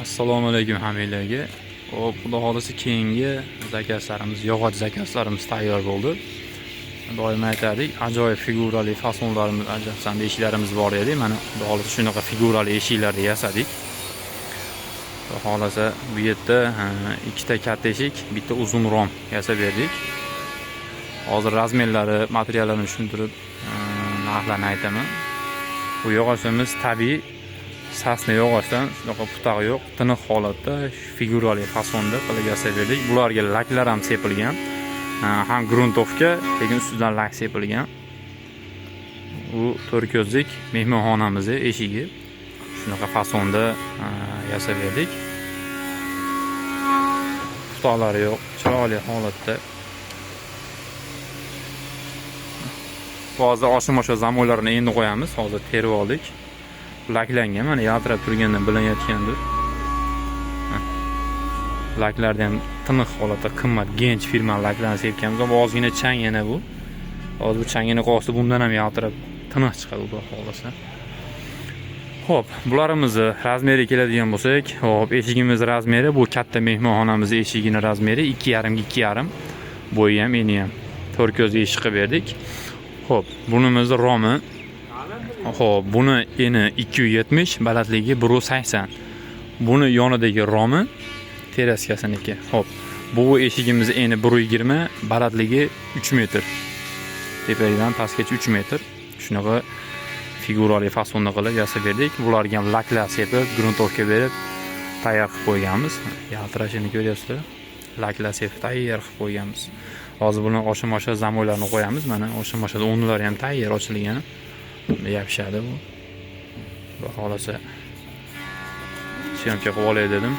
Assalomu alaykum hammanglarga. Xo'p, xudo xohlasa keyingi zakazlarimiz, yog'och zakazlarimiz tayyor bo'ldi. Doim aytardik, ajoyib figurali fasonlarimiz, ajabsanda eshiklarimiz bor edi. Mana xudo xohlasa shunaqa figurali eshiklarni yasadik. Xudo xohlasa bu yerda ikkita katta eshik, bitta uzun rom yasab berdik. Hozir размер lari, materiallarini tushuntirib, narxlarni aytaman. Bu yog'ochimiz tabiiy сосна yog'ochdan, shunaqa putog'i yo'q, tiniq holatda figurali fasonda qilib yasab berdik. Bularga laklar ham sepilgan. Ham грунтовка, lekin ustidan lak sepilgan. U to'rt ko'zlik mehmonxonamizni eshigi shunaqa fasonda yasab berdik. Putoqlari yo'q, chiroyli holatda. Hozir oshim-osha zamoylarini endi qo'yamiz. Hozir terib oldik. Laklangan, mana yaltirab turgandan bilinayotgandir. Laklarni ham tiniq holatda qimmat Gench firma laklarini sepganmiz. Bu ozgina chang yana bu. Hozir bu changini qolsa bundan ham yaltirab tiniq chiqadi xudo xohlasa. Xo'p, bularimizni размер iga keladigan bo'lsak, xo'p, eshigimiz размер i bu katta mehmonxonamiz eshigini размер i 2,5 ga 2,5. Bo'yi ham, eni ham. To'rt ko'zli eshik qilib berdik. Xo'p, bunimizni romi. Xo'p, buni eni 270, balandligi 180. Buni yonidagi romi терраска siniki. Xo'p, bu eshigimiz eni 120, balandligi 3 metr. Tepadan pastgacha 3 metr. Shunaqa figurali fasonni qilib yasab berdik. Bularga ham laklar sepib, грунтовка berib tayyor qilib qo'yganmiz. Yaltirashini ko'ryapsizlar. Laklar sepib tayyor qilib qo'yganmiz. Hozir buni oshim-osha zamoylarni qo'yamiz. Mana oshim-osha o'rnlari ham tayyor ochilgan. Yopishadi bu. Xudo xohlasa съёмка qilib olay dedim.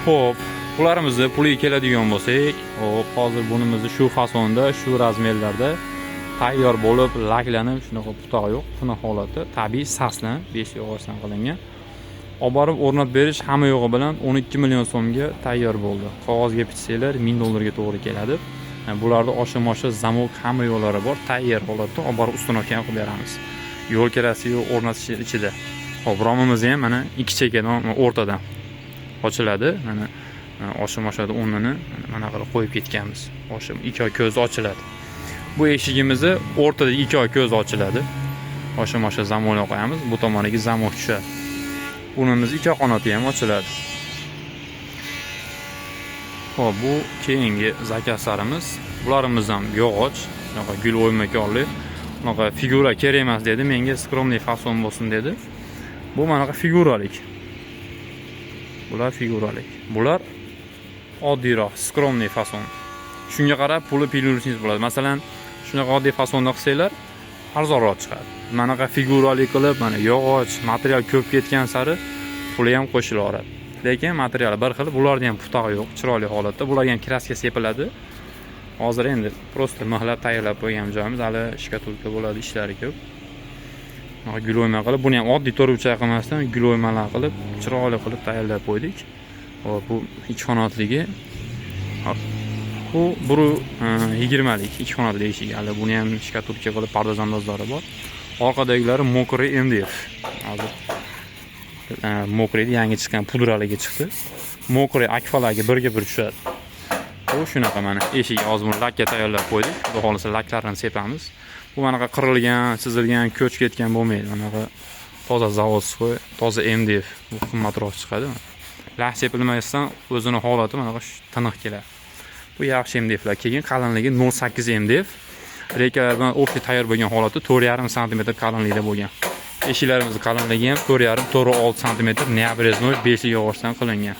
Xo'p, bularimizni puliga keladigan bo'lsak, xo'p, hozir bunimizni shu fasonda, shu размер larda tayyor bo'lib, laklanib, shunaqa putog'i yo'q, tiniq holatda, tabiiy сосна, 5 yog'ochdan qilingan. Olib borib o'rnatib berish hamma yo'g'i bilan 12 million so'mga tayyor bo'ldi. Qog'ozga bichsanglar 1000 dollarga to'g'ri keladi. Bularda osha-mosha замок hamma yo'llari bor, tayyor holatda olib borib установка ham qilib beramiz. Yo'l kirasi yo'q, o'rnatish ichida. Xo'p, romimizni ham mana ikki chekkadan o'rtadan ochiladi. Mana oshim-oshadi o'rnini mana qilib qo'yib ketganmiz. Oshim ikki oy ko'zi ochiladi. Bu eshigimizni o'rtada ikki oy ko'zi ochiladi. Oshim-osha замок qo'yamiz. Bu tomoniga замок tushadi. Bunimiz ikki qanoti ham ochiladi. Xo'p, bu keyingi zakazlarimiz. Bularimiz ham yog'och, shunaqa gul o'ymakorli. Bunaqa figura kerak emas dedi, menga скромный fason bo'lsin dedi. Bu manaqa figuralik. Bular figuralik. Bular oddiyroq, скромный fason. Shunga qarab puli plyusingiz bo'ladi. Masalan, shunaqa oddiy fasonda qilsanglar, arzonroq chiqadi. Manaqa figurali qilib, mana yog'och, material ko'p ketgan sari puli ham qo'shilaveradi. Lekin materiali bir xil, bularni ham putog'i yo'q, chiroyli holatda. Bularga ham краска sepiladi. Hozir endi просто mixlab tayyorlab qo'ygan joyimiz, hali штукатурка bo'ladi, ishlari ko'p. Bunaqa gul o'yma qilib, buni ham oddiy to'rtburchak qilmasdan gul o'ymalar qilib, chiroyli qilib tayyorlab qo'ydik. Hop, bu ikki qanotligi. Hop. Bu 1,20lik ikki qanotli eshik. Hali buni ham штукатурка qilib pardozandozlari bor. Orqadagilari мокрый MDF. Hozir мокрый yangi chiqqan pudraligi chiqdi. Мокрый akfalagi birga bir tushadi. Bu shunaqa mana eshik hozir buni lakka tayyorlab qo'ydik. Xudo xohlasa laklarini sepamiz. Bu manaqa qirilgan, chizilgan, ko'ch ketgan bo'lmaydi. Manaqa toza заводской, toza MDF. Bu qimmatroq chiqadi. Lak sepilmasdan o'zini holati manaqa tiniq keladi. Bu yaxshi MDFlar. Keyin qalinligi 0.8 MDF. Reykalar bilan общий tayyor bo'lgan holati 4.5 sm qalinlikda bo'lgan. Eshiklarimiz qalinligi ham 4.5, 4.6 sm необрезной 5 yog'ochdan qilingan.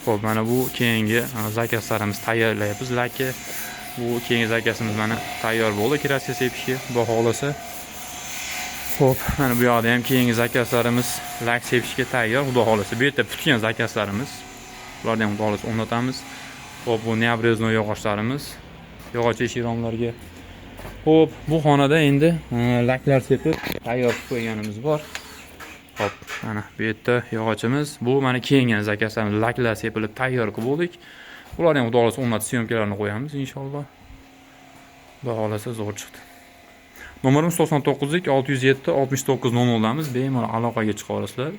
Xo'p, mana bu keyingi zakazlarimiz tayyorlayapmiz laki. Bu keyingi zakazimiz mana tayyor bo'ldi краска sepishga, xudo xohlasa. Xo'p, mana bu yoqda ham keyingi zakazlarimiz lak sepishga tayyor, xudo xohlasa. Bu yerda putgan zakazlarimiz. Bularni ham xudo xohlasa o'rnatamiz. Xo'p, bu необрезной yog'ochlarimiz. Yog'och eshik romlarga. Xo'p, bu xonada endi laklar sepib tayyor qilib qo'yganimiz bor. Xo'p, mana bu yerda yog'ochimiz. Bu mana keyingi zakazlarimiz laklar sepilib tayyor qilib bo'ldik. Bularni ham xudo xohlasa o'rnatib съёмка larni qo'yamiz inshaalloh. Xudo xohlasa zo'r chiqdi. Nomerimiz 99 607 69 00 damiz. Bemalol aloqaga chiqa olasizlar.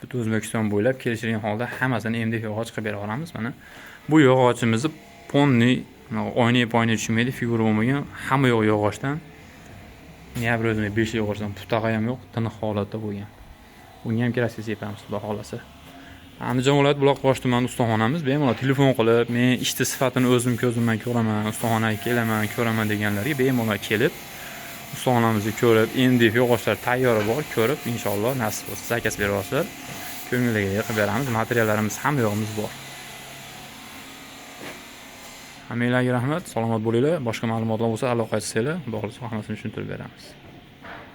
Butun O'zbekiston bo'ylab kelishilgan holda hammasini MDF yog'och qilib bera olamiz. Mana bu yog'ochimizni полный oyna poyna tushmaydi, figura bo'lmagan, hamma yo'q yog'ochdan. Bir o'zini 5 yog'ochdan putag'i ham yo'q, tiniq holatda bo'lgan. Bunga ham краска sepamiz, xudo xohlasa. Andijon viloyati, Buloqboshi tumani ustaxonamiz. Bemalol telefon qilib, men ishni sifatini o'zim ko'zim bilan ko'raman, ustaxonaga kelaman, ko'raman deganlarga bemalol kelib, ustaxonamizni ko'rib, MDF yog'ochlar tayyori bor, ko'rib, inshaalloh nasib bo'lsa заказ berib olsalar, ko'ngildagiday qilib beramiz. Materiallarimiz, hamma yo'g'imiz bor. Hammanglarga rahmat, salomat bo'linglar. Boshqa ma'lumotlar bo'lsa, aloqa qilsanglar, xudo xohlasa hammasini tushuntirib beramiz.